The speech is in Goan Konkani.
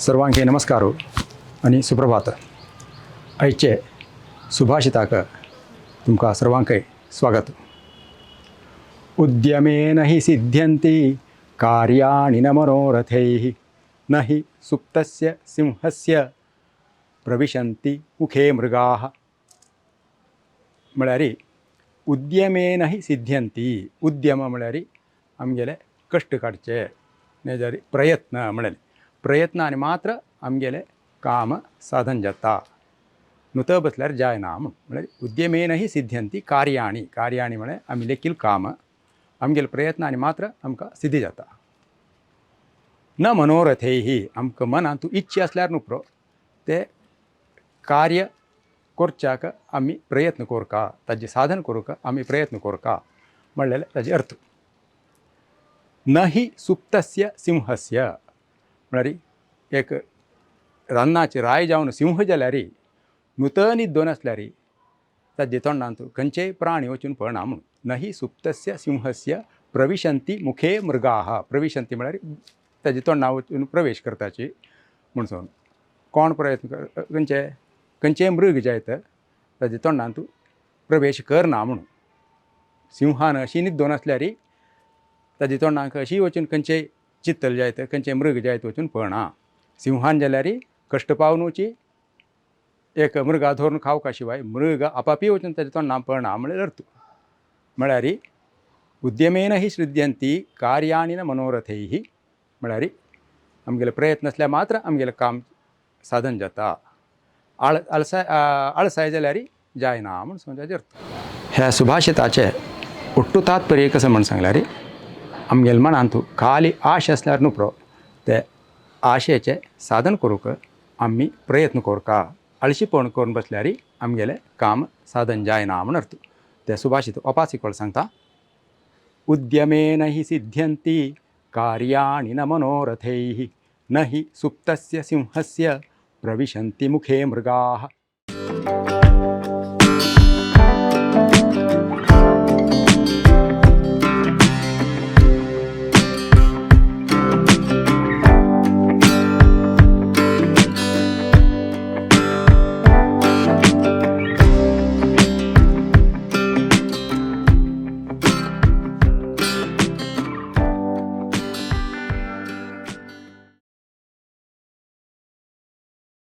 सर्वांके नमस्कार आनी सुप्रभात. आयचे सुभाषिताक तुमकां सर्वांकय स्वागत. उद्यमेन हि सिद्ध्यन्ति कार्याणि न मनोरथैः न हि सुप्तस्य सिंहस्य प्रविशन्ति मुखे मृगाः. म्हळ्यार उद्यमेन हि सिद्ध्यन्ति. उद्यम म्हळ्यार आमगेले कश्ट काडचे, नाजाल्यार प्रयत्न. म्हळ्यार प्रयत्नान मात्र आमगेलें काम साधन जाता, नुत बसल्यार जायना म्हूण. म्हळ्यार उद्यमेन हि सिद्ध्यन्ति कार्याणि. कार्याणि म्हळ्यार आमी लेखील काम. आमगेले प्रयत्नांनी मात्र आमकां सिद्धी जाता. न मनोरथैः, आमकां मनांत इच्छा आसल्यार न्हू पुरो, ते कार्य करच्याक आमी प्रयत्न करका, ताजें साधन करूंक आमी प्रयत्न करका म्हणलेलें ताजे अर्थ. न हि सुप्तस्य सिंहस्य म्हळ्यार एक रानाचे राय जावन सिंह जाल्यार, नुतन न्हिदोन आसल्यार ताजे तोंडांत खंयचेय प्राणी वचून पळना म्हूण. न हि सुप्तस्य सिंहस्य प्रविशन्ति मुखे मृगाः. प्रविशन्ति म्हळ्यार ताजे तोंडा वचून प्रवेश करताची म्हूण सांगून कोण प्रयत्न, खंयचे खंयचेय मृग जायत ताजे तोंडांत प्रवेश करना म्हणून. सिंहान अशी न्हिदोन आसल्यार ताजे तोंडाक अशी वचून खंयचेय चित्तल जायत, खंयचेय मृग जायत वचून पळना. सिंहान जाल्यार कश्ट पावनुची एक मृगा धरून खावका शिवाय मृग आपापी वचून ताजे तोंडां पळना म्हळ्यार अर्थ. म्हळ्यार उद्यमेन हि सिद्ध्यन्ति कार्याणि न मनोरथैः म्हळ्यार आमगेले प्रयत्न आसल्यार मात्र आमगेलें काम साधन जाता, आळ आळसाय आळसाय जाल्यार जायना म्हूण समजाचे अर्थ. ह्या सुभाषिताचे ಒಟ್ಟು तात्पर्य कसं म्हण सांगल्यार, आमगेले मनांत खाली आश आसल्यार न्हू पुरो, ते आशेचें साधन करूंक आमी प्रयत्न करका. आळशीपण करून बसल्यार आमगेलें काम साधन जायना म्हूण अर्थ. ते सुभाषित ओपासी कोण सांगता, उद्यमेन हि सिद्ध्यन्ति कार्याणि न मनोरथैः न हि सुप्तस्य सिंहस्य प्रविशन्ति मुखे मृगाः.